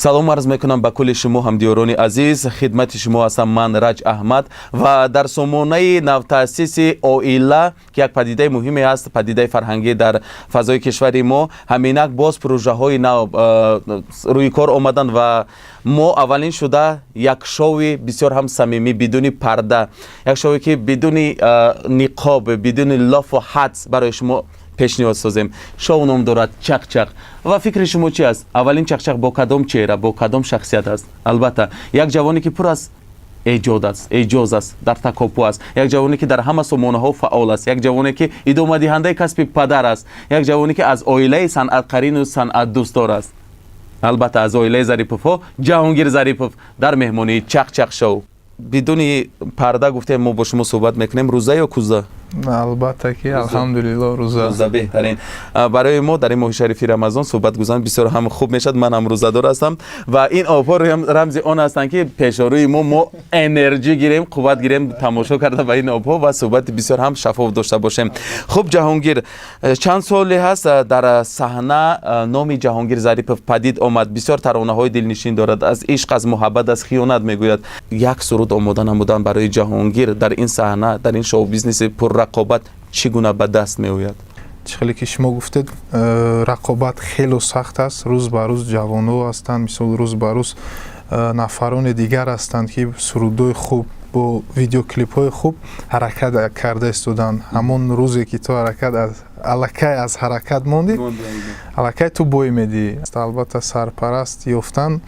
Салом арз мекунам ба кулли шумо, ҳамдиёрони азиз. Хидмати шумо ҳастам ман, Раҷ Аҳмад, ва дар сомонаи навтаъсиси «Оила», ки як падидаи муҳиме аст, падидаи фарҳангӣ дар фазои кишвари мо, ҳаминак боз пурӯжаҳои нав рӯи кор омаданд ва мо аввалин шуда як шоуи бисёр ҳам самимӣ, бидуни парда, як шоуе, ки бидуни ниқоб, бидуни лофу ҳадс барои шумо пешниҳод созем. Шоу ном дорад «Чақчақ». Ва фикри шумо чи аст? Аввалин чақчақ бо кадом чеҳра, бо кадом шахсият аст? Албатта, як ҷавоне, ки пур аз эҷод аст, эҷоз аст, дар такопӯ аст, як ҷавоне, ки дар ҳама сомонаҳо фаъол аст, як ҷавоне, ки идомадиҳандаи касби падар аст, як ҷавоне, ки аз оилаи санъатқарину санъатдӯстдор аст. Албатта, аз оилаи Зариповҳо Ҷаҳонгир Зарипов дар меҳмонии «Чақчақ» шоу. Бидуни парда гуфтем, мо бо шумо суҳбат мекунем. Рӯза ё кӯза? Албатта ки, алҳамдулилло, рӯза. Рӯза беҳтарин. Барои мо дар ин моҳи шарифи Рамазон суҳбат гузарондан бисёр ҳам хуб мешавад. Ман ҳам рӯзадор ҳастам ва ин обҳо рамзи он ҳастанд, ки пешорӯи мо энерҷӣ гирем, қувват гирем, тамошо карда ба ин обҳо ва суҳбати бисёр ҳам шаффоф дошта бошем. Хуб, Ҷаҳонгир, чанд соле ҳаст, дар саҳна номи Ҷаҳонгир Зарипов падид омад. Бисёр таронаҳои дилнишин дорад, аз ишқ, аз муҳаббат, аз хиёнат мегӯяд. Як суруд омода намудан барои Ҷаҳонгир дар ин саҳна, дар ин шоу-бизнеси пуррақобат чӣ гуна ба даст меояд? Чӣ хеле ки шумо гуфтед, рақобат хело сахт аст. Рӯз ба рӯз ҷавонҳо ҳастанд, мисол, рӯз ба рӯз нафарони дигар ҳастанд, ки сурудҳои хуб бо видеоклипҳои хуб ҳаракат карда истоданд. Ҳамон рӯзе ки ту ҳаракат аллакай аз ҳаракат мондӣ, аллакай ту бой медиҳӣ. Албатта, сарпараст ёфтан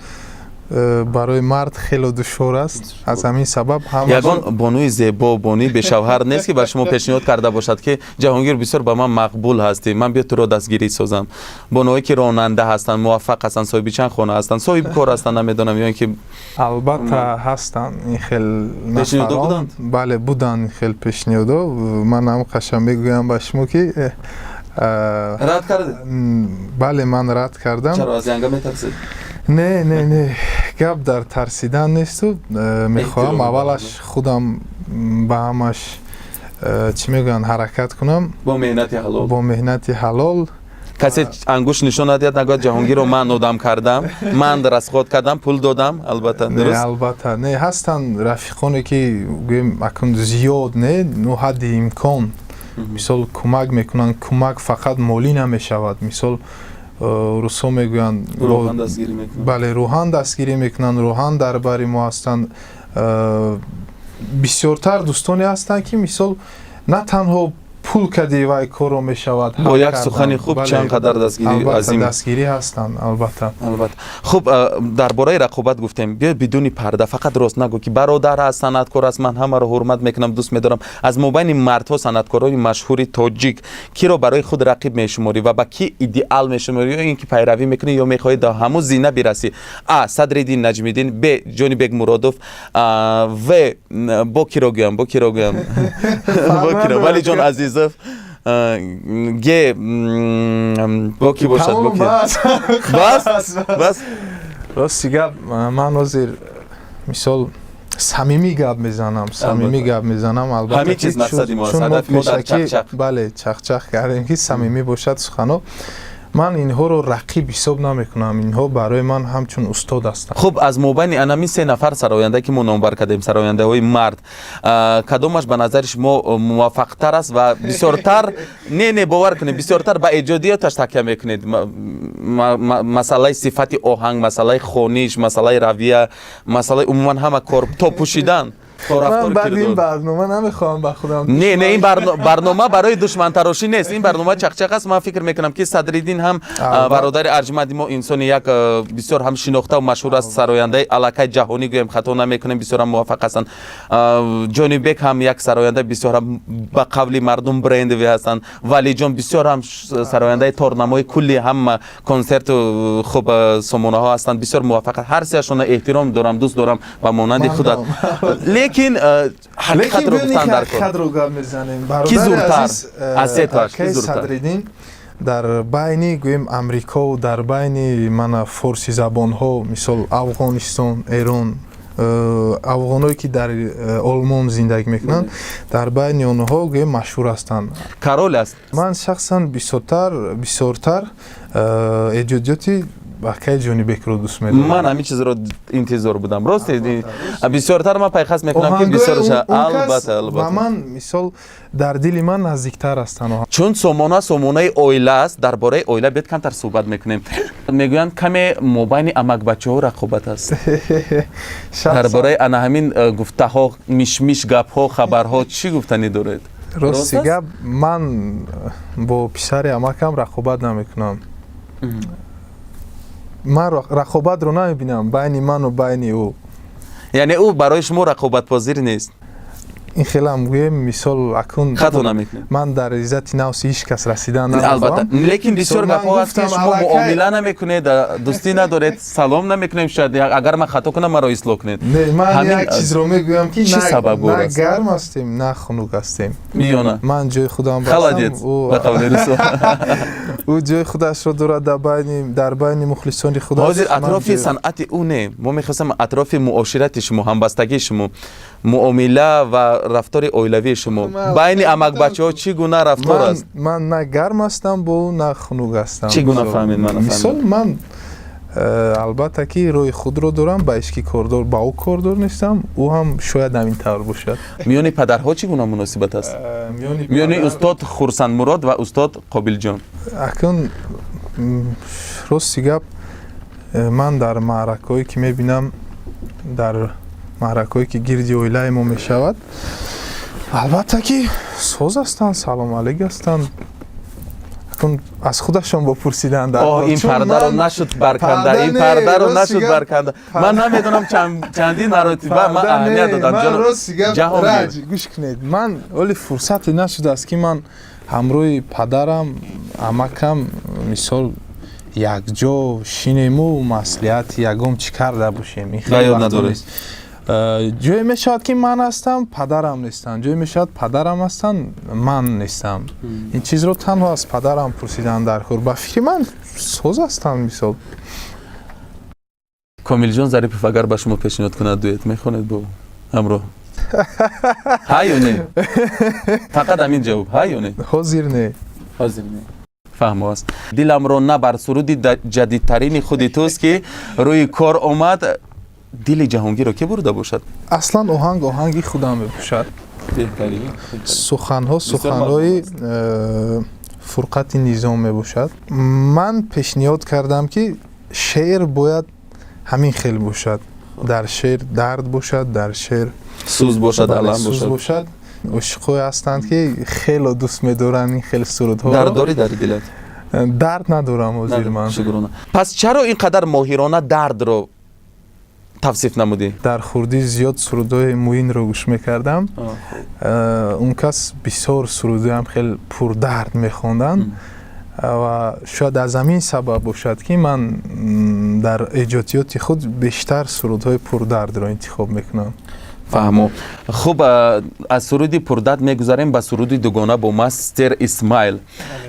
барои мард хело душвор аст, аз ҳамин сабаб. Ягон бонуи зебо, бонуи бешавҳар нест, ки ба шумо пешниҳод карда бошад, ки «Ҷаҳонгир, бисёр ба ман мақбул ҳастӣ, ман биё туро дастгирӣ созам»? Бонуое, ки ронанда ҳастанд, муваффақ ҳастанд, соҳиби чанд хона ҳастанд, соҳиби кор ҳастанд, намедонам, ё ин ки Албатта, ҳастанд ин хел. Пешниҳодо буданд? Бале, буданд ин хел пешниҳодо. Ман ҳам қашам мегӯям ба шумо, ки Рад кардед? Бале, ман рад кардам. Чаро, аз янга метарсед? Не, не, не, гап дар тарсидан несту мехоҳам аввалаш худам ба ҳамаш чӣ мегӯянд, ҳаракат кунам. Бо меҳнати ҳалол. Бо меҳнати ҳалол. Касе ангушт нишон надиҳад, нагӯяд: «Ҷаҳонгирро ман одам кардам, ман расход кардам, пул додам». Албатта, дуруст. Албатта, не, ҳастанд рафиқоне, ки гӯем, акун зиёд не, ну ҳадди имкон, мисол, кӯмак мекунанд. Кӯмак фақат молӣ намешавад. Мисол, русҳо мегӯянд, бале, рӯҳан дастгирӣ мекунанд, рӯҳан дар бари мо ҳастанд. Бисёртар дӯстоне ҳастанд, ки, мисол, на танҳо пул кади вай корро мешавад. Бо як сухани хуб чанд қадар дастгирӣ азим. Дастгирӣ ҳастанд, албатта. Албатта. Хуб, дар бораи рақобат гуфтем. Биё, бидуни парда, фақат рост нагӯ, ки бародар аст, санъаткор аст, ман ҳамаро ҳурмат мекунам, дӯст медорам. Аз мобайни мардҳо, санъаткорони машҳури тоҷик, киро барои худ рақиб мешуморӣ ва ба кӣ идеал мешуморӣ ё ин ки пайравӣ мекунӣ ё мехоҳӣ до ҳамун зина бирасӣ? А. Садриддин Наҷмиддин, Б. Ҷонибек Муродов, В. Бо киро гӯям, бо киро гӯям, бо киро? Валиҷон Азизов, Г. Бо ки бошад, бо ки? Бас, бас. Рости гап, ман ҳозир, мисол, самимӣ гап мезанам, самимӣ гап мезанам. Албатта, ҳамин чиз мақсади мо аст, ҳадафи мо дар чақчақ. Бале, чақчақ кардем, ки самимӣ бошад сухано. Ман инҳоро рақиб ҳисоб намекунам, инҳо барои ман ҳамчун устод ҳастанд. Хуб, аз мобайни анамин се нафар сароянда, ки мо номбар кардем, сарояндаҳои мард, кадомаш ба назари шумо муваффақтар аст ва бисёртар, не, не, бовар кунед, бисёртар ба эҷодиёташ такя мекунед? Масъалаи сифати оҳанг, масъалаи хониш, масъалаи равия, масъалаи умуман ҳама кор, то пӯшидан. Ман баъд ин барнома намехоҳам ба худам. Не, не, ин барнома барои душмантарошӣ нест, ин барнома чақчақ аст. Ман фикр мекунам, ки Садриддин ҳам бародари арҷманди мо, инсони як бисёр ҳам шинохтаву машҳур аст, сарояндаи аллакай ҷаҳонӣ гӯем, хато намекунем, бисёр ҳам муваффақ ҳастанд. Ҷонибек ҳам як сароянда бисёр ҳам, ба қавли мардум, брендовый ҳастанд. Валиҷон бисёр ҳам сарояндаи торнамои кулли ҳама консерту, хуб, сомонаҳо ҳастанд, бисёр муваффақ. Ҳар сеашона эҳтиром дорам, дӯст дорам ба монанди худат, лекин ҳақиқатро гуфтан дар кор. Ҳақиқатро гап мезанем. Ки зуртар аз сетоаш? Ки зуртар? Садриддин дар байни, гӯем, Амрико, дар байни мана форсизабонҳо, мисол, Афғонистон, Эрон, афғоное, ки дар Олмон зиндагӣ мекунанд, дар байни онҳо, гӯем, машҳур ҳастанд. Король аст. Ман шахсан бисёртар эҷодиёти Акаи Ҷонибекро дӯст медорам. Ман ҳамин чизро интизор будам. Рост, бисёртар ман пайхас мекунам, ки бисёр, албатта, албатта. Ба ман, мисол, дар дили ман наздиктар ҳастанд. Чун сомона сомонаи оила аст, дар бораи оила биёд камтар суҳбат мекунем. Мегӯянд, каме мобайни амакбачаҳо рақобат аст. Дар бораи ана ҳамин гуфтаҳо, мишмиш, гапҳо, хабарҳо чӣ гуфтанӣ доред? Рости гап, ман бо писари амакам рақобат намекунам. Ман рақобатро намебинам байни ману байни ӯ. Яъне ӯ барои шумо рақобатпазир нест? Ин хелам гӯем, мисол, акун хато намекунем. Ман дар иззати нафси ҳеҷ кас расидан Албатта, лекин бисёр гапҳо ҳаст, ки шумо муомила намекунед, дӯстӣ надоред, салом намекунем. Шояд агар ман хато кунам, маро ислоҳ кунед. Не, ман як чизро мегӯям, ки чӣ сабаб? На гарм ҳастем, на хунук ҳастем. Миёна. Ман ҷои худам Холодец, ба қавли русо. Ӯ ҷои худашро дорад дар байни мухлисони худаш. Ҳозир атрофи санъати ӯ не, мо мехостем атрофи муоширати шумо, ҳамбастагии шумо, муомила ва рафтори оилавии шумо. Байни амакбачаҳо чӣ гуна рафтор аст? Ман на гарм ҳастам бо ӯ, на хунук ҳастам. Чӣ гуна фаҳмед? Мисол, ман албатта ки роҳи худро дорам, ба ҳеҷ ки кордор, ба ӯ кордор нестам, ӯ ҳам шояд ҳамин тавр бошад. Миёни падарҳо чӣ гуна муносибат аст, миёни устод Хурсандмурод ва устод Қобилҷон? Акун, рости гап, ман дар маъракаҳое ки мебинам, дар маъракаҳое ки гирди оилаи мо мешавад, албатта ки соз ҳастанд, салому алейк ҳастанд. Акун аз худашон бопурсиданд. Ин пардаро нашуд барканда, ин пардаро нашуд барканда. Ман намедонам, чандин маротиба ман аҳамият додам. Ҷаҳон, гӯш кунед, ман оли фурсате нашудааст, ки ман ҳамроҳи падарам, амакам, мисол, якҷо шинему маслиҳати ягон чӣ карда бошем. Ёд надоред? Ҷое мешавад, ки ман ҳастам, падарам нестанд, ҷое мешавад, падарам ҳастанд, ман нестам. Ин чизро танҳо аз падарам пурсидан дар кор. Ба фикри ман, соз ҳастанд, мисол. Комилҷон Зарипов агар ба шумо пешниҳод кунад, дуэт мехонед бо ҳамроҳ, ҳа ё не? Фақат ҳамин ҷавоб: ҳа ё не? Ҳозир не. Ҳозир не, фаҳмо аст. Диламро набар суруди ҷадидтарини худи туст, ки рӯи кор омад. Дили Ҷаҳонгирро ки бурда бошад? Аслан оҳанг оҳанги худам мебошад, суханҳо суханҳои Фурқати Низом мебошад. Ман пешниҳод кардам, ки шеър бояд ҳамин хел бошад, дар шеър дард бошад, дар шеър сӯз бошад, алам бошад. Бошад. Ошиқҳое ҳастанд, ки хело дӯст медоранд ин хел сурудҳо. Дард дорӣ дар дилат? Дард надорам ҳозир ман. Пас чаро ин қадар моҳирона дардро тавсиф намудӣ? Дар хурдӣ зиёд сурудҳои Муинро гӯш мекардам. Он кас бисёр сурудҳоям хеле пурдард мехонданд ва шояд аз ҳамин сабаб бошад, ки ман дар эҷодиёти худ бештар сурудҳои пурдардро интихоб мекунам. Фаҳмо. Хуб, аз суруди пурдард мегузарем ба суруди дугона бо Мастер Исмаил.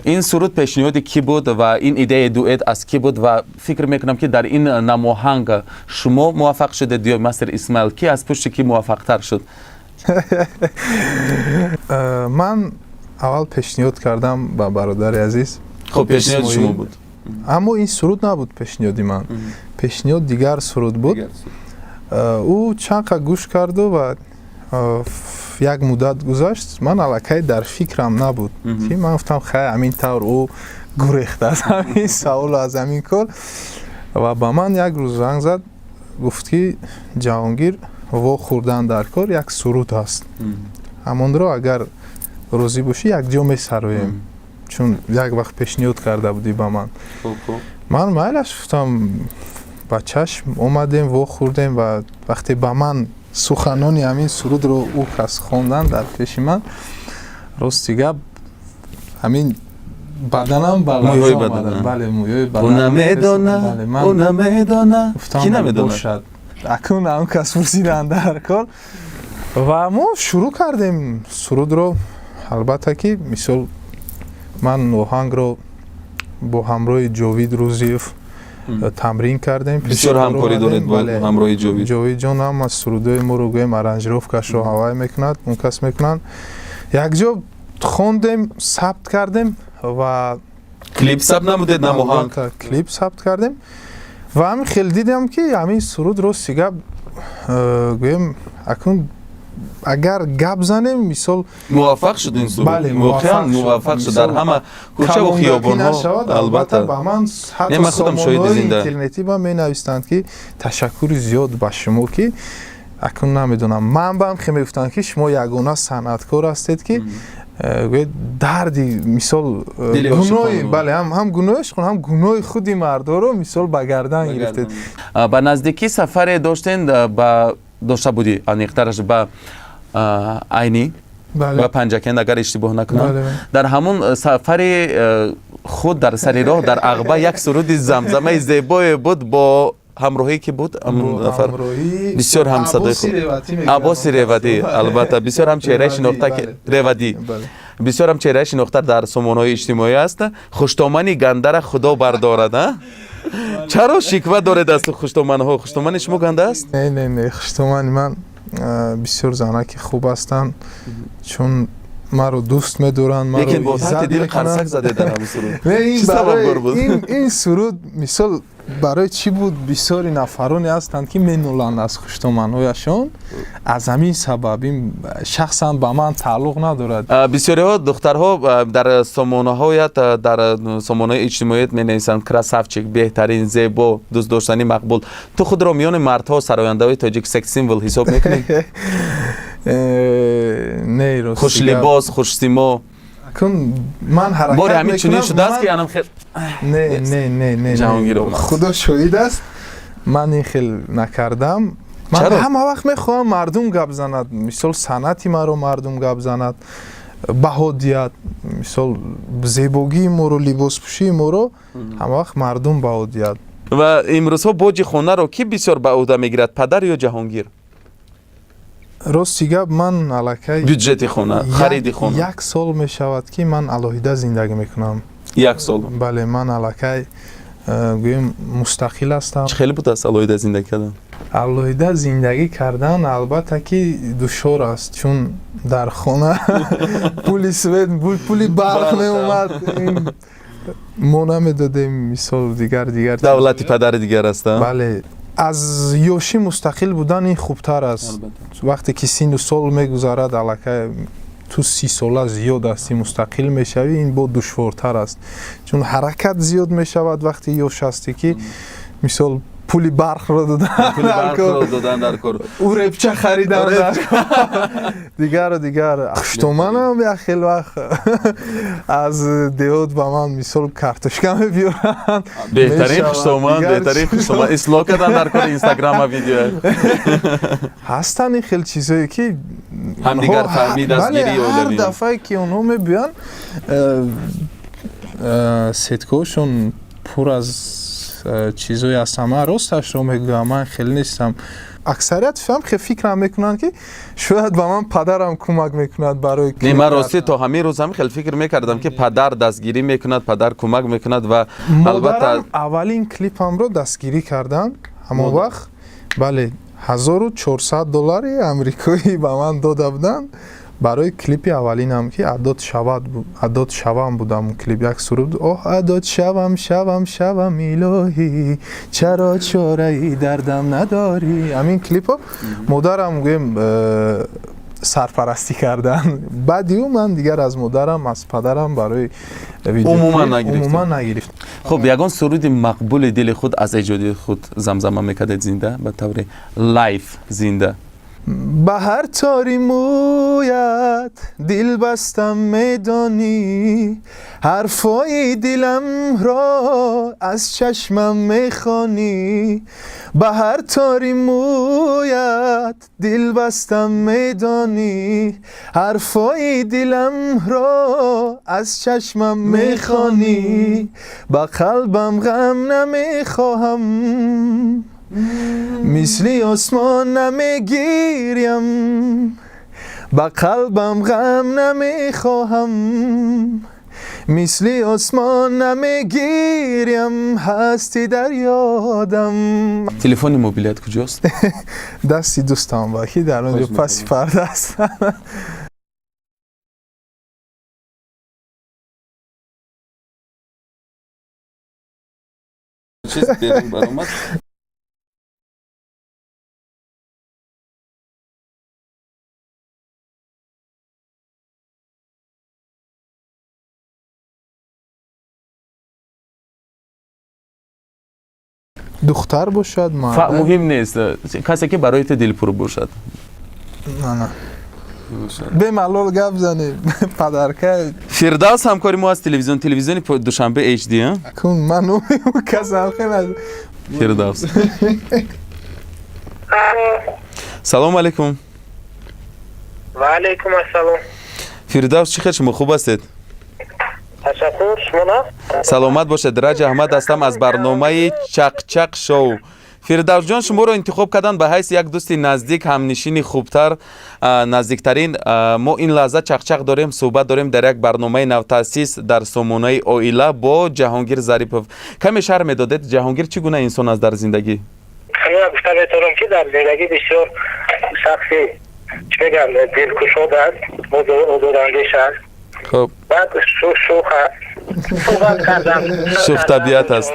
Ин суруд пешниҳоди кӣ буд ва ин идеяи дуэт аз кӣ буд? Ва фикр мекунам, ки дар ин намоҳанг шумо муваффақ шудед ё Мастер Исмаил? Ки аз пушти кӣ муваффақтар шуд? Ман аввал пешниҳод кардам ба бародари азиз. Хуб, пешниҳоди шумо буд. Аммо ин суруд набуд пешниҳоди ман, пешниҳод дигар суруд буд. Ӯ чанд қа гӯш карду ва як муддат гузашт, ман аллакай дар фикрам набуд, ки ман гуфтам, хай, ҳамин тавр ӯ гурехт аз ҳамин саволу аз ҳамин кор. Ва ба ман як рӯз занг зад, гуфт, ки Ҷаҳонгир, вохӯрдан дар кор, як суруд ҳаст, ҳамонро агар розӣ бошӣ, якҷо месароем, чун як вақт пешниҳод карда будӣ ба ман. Ман майлаш гуфтам, ба чашм омадем, вохӯрдем. Ва вақте ба ман суханони ҳамин сурудро ӯ кас хондан дар пеши ман, рости гап, ҳамин баданам ба Мӯйҳои бадан. Бале, мӯйҳои Ӯ намедона, ӯ намедона. Ки намедона? Бошад, акун ҳам кас пурсидан дар кор. Ва мо шурӯъ кардем сурудро. Албатта ки, мисол, ман оҳангро бо ҳамроҳи Ҷовид Рӯзиев тамрин кардем. Бисёр ҳамкорӣ доред бо ҳамроҳи Ҷовид. Ҷовидҷон ҳам аз сурудҳои моро, гӯем, аранжировкашро ҳавай мекунад, он кас мекунанд. Якҷо хондем, сабт кардем ва Клип сабт намудед, намоҳанг? Клип сабт кардем. Ва ҳамин хел дидам, ки ҳамин суруд, рости гап гӯем, акнун агар гап занем, мисол, Муваффақ шуд ин суруд. Бале, воқеан муваффақ шуд дар ҳама кӯчаву хиёбонҳо. Албатта, ба ман ҳатто сомонаҳои интернетӣ ба менавистанд, ки ташаккури зиёд ба шумо, ки акнун намедонам, ман баам хе мегуфтанд, ки шумо ягона санъаткор ҳастед, ки гӯед дарди, мисол, гуноҳи, бале, ҳам гуноҳи ҳам гуноҳи худи мардоро, мисол, ба гардан гирифтед. Ба наздикӣ сафаре доштен, ба дошта будӣ, аниқтараш ба Айнӣ ба Панҷакент, агар иштибоҳ накунам. Дар ҳамун сафари худ дар сари роҳ дар Ағба як суруди замзамаи зебое буд бо ҳамроҳӣ ки буд нафар, бисёр ҳам садои худ, Аббоси Ревадӣ, албатта, бисёр ҳам чеҳраи шинохта, Ревадӣ, бисёр ҳам чеҳраи шинохта дар сомонаҳои иҷтимоӣ аст. Хуштомани гандара Худо бардорад. А чаро шиква доред аз хуштоманҳо? Хуштомани шумо ганда аст? Не, не, не, хуштомани ман бисёр занаки хуб ҳастанд, чун маро дӯст медоранд. Лекин бо таҳти дил қарсак задед дар ҳамин суруд. Чӣ сабабгор буд? Ин суруд, мисол, барои чӣ буд? Бисёри нафароне ҳастанд, ки меноланд аз хуштоманҳояшон, аз ҳамин сабаб. Ин шахсан ба ман тааллуқ надорад. Бисёриҳо, духтарҳо, дар сомонаҳоят, дар сомонаҳои иҷтимоият менависанд: красавчик, беҳтарин, зебо, дӯстдоштанӣ, мақбул. Ту худро миёни мардҳо, сарояндаҳои тоҷик секс символ ҳисоб мекунӣ? Не, рост. Хушлибос, хушсимо. Кун ман ҳаракат Бори ҳамин чунин шудааст, ки анам хел Не, не, не, не. Ҷаҳонгир омад. Худо шоҳид аст, ман ин хел накардам. Ман ҳама вақт мехоҳам мардум гап занад, мисол, санъати маро мардум гап занад, баҳо диҳад, мисол, зебогии моро, либоспӯшии моро ҳама вақт мардум баҳо диҳад. Ва имрӯзҳо боҷи хонаро кӣ бисёр ба ӯҳда мегирад, падар ё Ҷаҳонгир? Рости гап, ман аллакай Бюҷети хона, хариди хона. Як сол мешавад, ки ман алоҳида зиндагӣ мекунам. Як сол? Бале, ман аллакай гӯем, мустақил ҳастам. Чӣ хеле будааст алоҳида зиндагӣ кардан? Алоҳида зиндагӣ кардан, албатта, ки душвор аст, чун дар хона пули свет, пули барқ меомад, мо намедодем, мисол, дигар дигар. Давлати падари дигар аст. Бале, аз ёшӣ мустақил будан ин хубтар аст. Вақте ки сину сол мегузарад, аллакай ту 30 сола зиёд ҳастӣ, мустақил мешавӣ, ин бо душвортар аст, чун ҳаракат зиёд мешавад вақте ёш ҳастӣ, ки, мисол, пули барқро додан дар кор, урепча харидан, дигару дигар. Хуштоманам як хел вақт аз деҳот ба ман, мисол, картошка мебиёранд. Беҳтарин хуштоман, беҳтарин хуштоман. Ислоҳ кардан дар кори инстаграма видео. Ҳастанд ин хел чизое, ки ҳамдигар фаҳмӣ, дастгирӣ. Ҳар дафъае ки онҳо мебиёянд, сеткаҳошон пур аз чизҳое ҳастанд. Ман росташро мегӯям, ман хеле нестам. Аксарият фаҳм фикрам мекунанд, ки шояд ба ман падарам кӯмак мекунад барои Не, ман ростӣ то ҳамин рӯз ҳам хеле фикр мекардам, ки падар дастгирӣ мекунад, падар кӯмак мекунад ва албатта аввалин клипамро дастгирӣ карданд ҳамон вақт, бале, 1400 доллари амрикоӣ ба ман дода буданд барои клипи аввалинам, ки «Адот шавад, адот шавам» будам. Клип як суруд: «Оҳ, адот шавам, шавам, шавам, илоҳӣ, чаро чораи дардам надорӣ». Ҳамин клипо модарам, гӯем, сарпарастӣ карданд. Баъди ӯ ман дигар аз модарам, аз падарам барои Умуман умуман нагирифт. Хуб, ягон суруди мақбули дили худ аз эҷоди худ замзама мекардед зинда, ба таври live, зинда? Ба ҳар тори мӯят дил бастам, медонӣ, ҳарфои диламро аз чашмам мехонӣ. Ба ҳар тори мӯят дил бастам, медонӣ, ҳарфои диламро аз чашмам мехонӣ. Ба қалбам ғам намехоҳам, мисли осмон намегирям. Ба қалбам ғам намехоҳам, мисли осмон намегирям, ҳастӣ дар ёдам. Телефони мобилият куҷост? Дасти дӯстам ба ки дар он ҷо паси парда аст. Чиз берун баромад. Духтар бошад, мард? Муҳим нест, касе ки барои ту дилпур бошад. На, бемалол гап занем, падарка. Фирдавс ҳамкори мо аз телевизиони Душанбе HD. Кун ман номи касам хеле. Фирдавс, салому алайкум. Ва алайкум ассалом. Фирдавс, чӣ хел, шумо хуб ҳастед? Ташаккур, шумо на? Саломат бошед. Раҷ Аҳмад ҳастам аз барномаи Чақчақ шоу. Фирдавсҷон, шуморо интихоб карданд ба ҳайси як дӯсти наздик, ҳамнишини хубтар, наздиктарин. Мо ин лаҳза чақчақ дорем, суҳбат дорем дар як барномаи навтаъсис дар сомонаи Оила бо Ҷаҳонгир Зарипов. Каме шарҳ медодед, Ҷаҳонгир чӣ гуна инсон аст дар зиндагӣ? Ҳамина гуфта метавонам, ки дар зиндагӣ бисёр шахси, чӣ мегӯям, дилкушод аст, озодандеш аст. Хуб. Баъд шӯх аст, суҳбат кардан. Шӯхтабиат аст.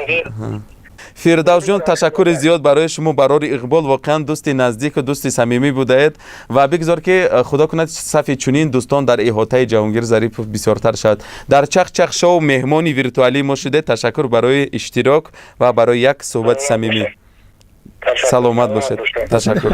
Фирдавсҷон, ташаккури зиёд барои шумо, барори иқбол. Воқеан дӯсти наздику дӯсти самимӣ будаед ва бигзор, ки худо кунад, сафи чунин дӯстон дар иҳотаи Ҷаҳонгир Зарипов бисёртар шавад. Дар Чақчақ шоу меҳмони виртуалии мо шудед. Ташаккур барои иштирок ва барои як суҳбати самимӣ. Саломат бошед, ташаккур.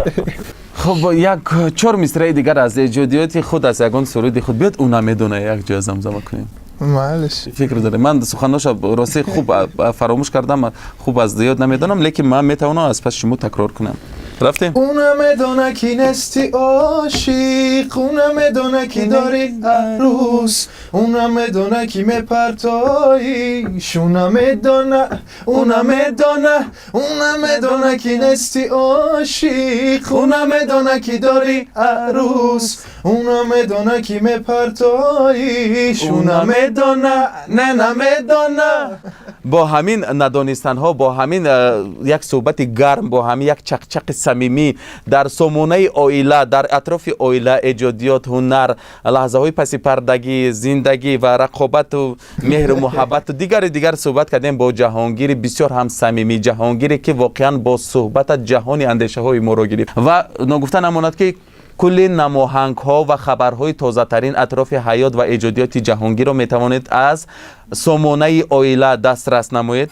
Хуб, як чор мисраи дигар аз эҷодиёти худ, аз ягон суруди худ биёд, ӯ намедона, як ҷоя замзама кунем. Майлиш. Фикр дорем, ман суханоша рости хуб фаромӯш кардам, хуб аз ёд намедонам, лекин ман метавонам аз паси шумо такрор кунам. Рафтем. Ӯ намедона, ки нести ошиқ, ӯ намедона, ки дори арӯс, ӯ намедона, ки мепартоиш, ӯ намедона, ӯ намедона, ӯ намедона, ки нести ошиқ, ӯ намедона, ки дори арӯс, ӯ намедона, ки мепартоиш, ӯ намедона, не, намедона. Бо ҳамин надонистанҳо, бо ҳамин як суҳбати гарм, бо ҳамин як чақчақи самимӣ дар сомонаи Оила, дар атрофи оила, эҷодиёт, ҳунар, лаҳзаҳои пасипардагӣ, зиндагӣ ва рақобату меҳру муҳаббату дигари дигар суҳбат кардем бо Ҷаҳонгири бисёр ҳам самимӣ, Ҷаҳонгире, ки воқеан бо суҳбатат ҷаҳони андешаҳои моро гирифт. Ва ногуфта намонад, ки кулли намоҳангҳо ва хабарҳои тозатарин атрофи ҳаёт ва эҷодиёти Ҷаҳонгирро метавонед аз сомонаи Оила дастрас намоед.